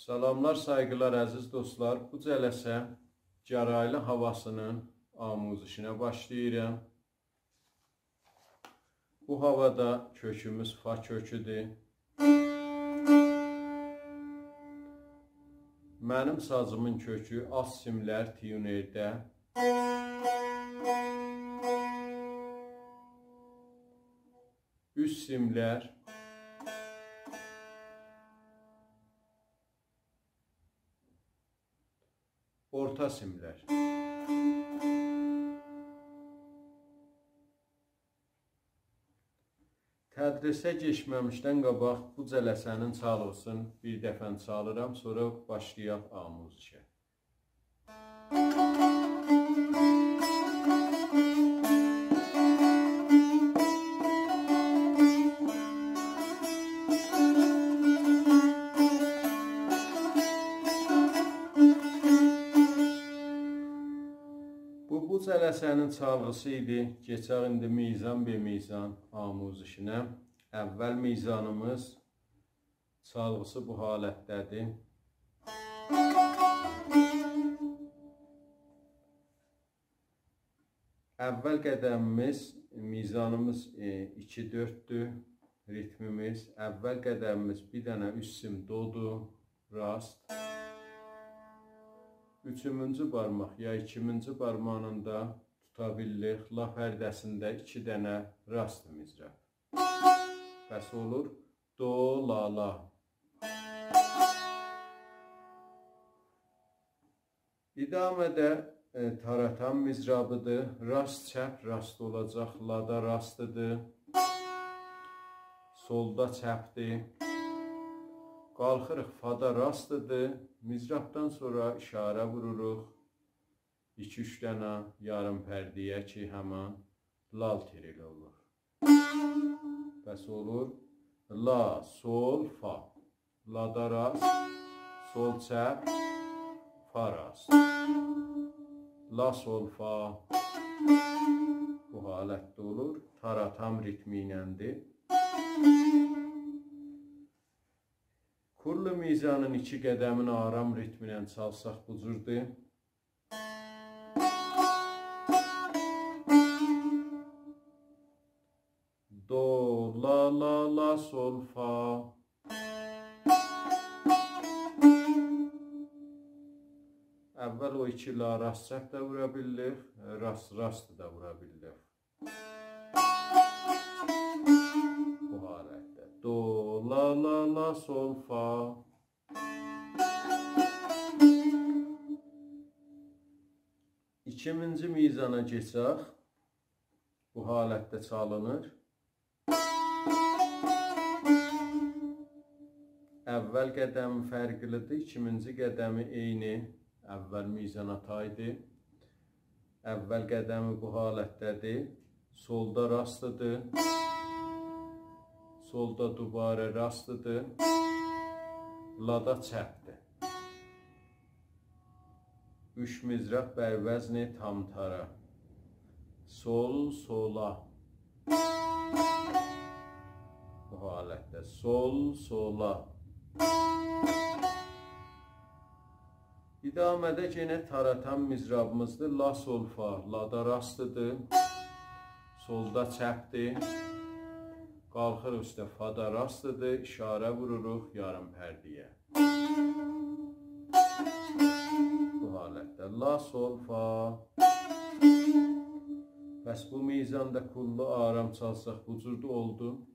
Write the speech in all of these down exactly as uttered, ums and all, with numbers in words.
سلاملار، سایغیلار، عزیز دوستلار. بو جلسه گرایلی هاواسینین آموزشینه باشلاییرام. بو هاوادا کؤکوموز فا کؤکودور. منیم سازیمین کؤکو آلت سیملر تیونرده. اوست سیملر، اورتا سیملر. تدریسه کئچمه‌میشدن قاباق بو جلسه‌نین چالغیسینی بیر دفعه چالیرام، سونرا باشلایاق آموزشه. بو، بو جلسه‌نین چالغیسی ایدی. کئچک ایندی میزان به میزان آموزشینه. اول میزانیمیز چالغیسی بو حالتده‌دیر. اول قدمیمیز، میزانیمیز، ائ، ایکی دؤرددور، ریتمیمیز. اول قدمیمیز بیر دنه اوست سیم دودور، راست. اوچومونجو بارماق یا ایکیمینجی بارماغینی دا توتا بیلیریک. لا پرده‌سینده ایکی دنه راست مضراب. پس اولور دو، لا، لا. ادامه‌ده، ائ، تاراتام مضرابیدیر. راست، چپ، راست اولاجاق. لادا راستیدیر. سولدا چپدیر. قالخیریق، فادا راستیدیر. مضرابدان سونرا اشاره ووروروق ایکی-اوچ دنه یاریم پرده‌یه کی، همین لال تریل اولور. پس اولور لا، سول، فا. لادا راست، سول چپ، فا راست. لا، سول، فا. بو حالتده اولور. تاراتام ریتمی ایلندیر. کل میزانین ایکی قدمینی آرام ریتمینن چالساق بو جوردور. دو، لا، لا، لا، سول، فا. اول او ایکی لا راست چپ ده وورا بیلیریک، راست، راست دا وورا بیلیریک. بو حالتده. دو، لا، لا، لا، سول، فا. ایکیمینجی میزانا کئچک. بو حالتده چالینیر. اول قدمی فرقلیدیر، ایکیمینجی قدمی عینی اول میزانا تایدیر. اول قدمی بو حالتده‌دیر. سولدا راستیدیر. سولدا دوباره راستیدیر. لادا چپدیر. اوچ مضراب بر وزن تام‌تارا. سول، سولا. بو حالتده. سول، سولا. ادامه‌ده یئنه تاراتام مضرابیمیزدیر. لا، سول، فا. لادا راستیدیر. سولدا چپدیر. قالخیر اوسته، فادا راستیدیر. اشاره ووروروق یاریم پرده‌یه. بو حالتده. لا، سول، فا. پس بو میزاندا کلّو آرام چالساق بو جوردور، اولدو.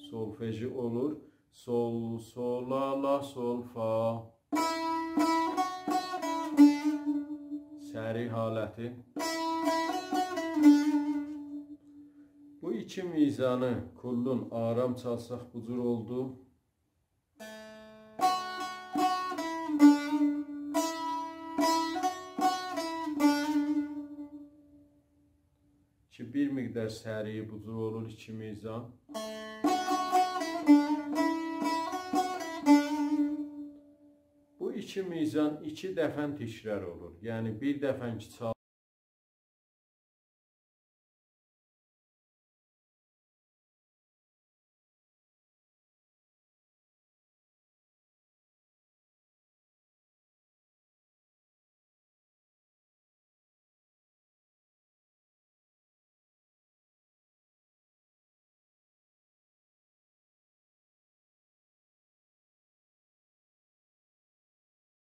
سولفژی اولور. سول، سولا، لا، سول، فا. سریع حالتی. بو ایکی میزانی کلّون آرام چالساق بو جور اولدو. کی، بیر مقدار سریع بو جور اولور ایکی میزان. بو ایکی میزان ایکی دفعه تکرار اولور. یعنی، بیر دفعه کی، چال-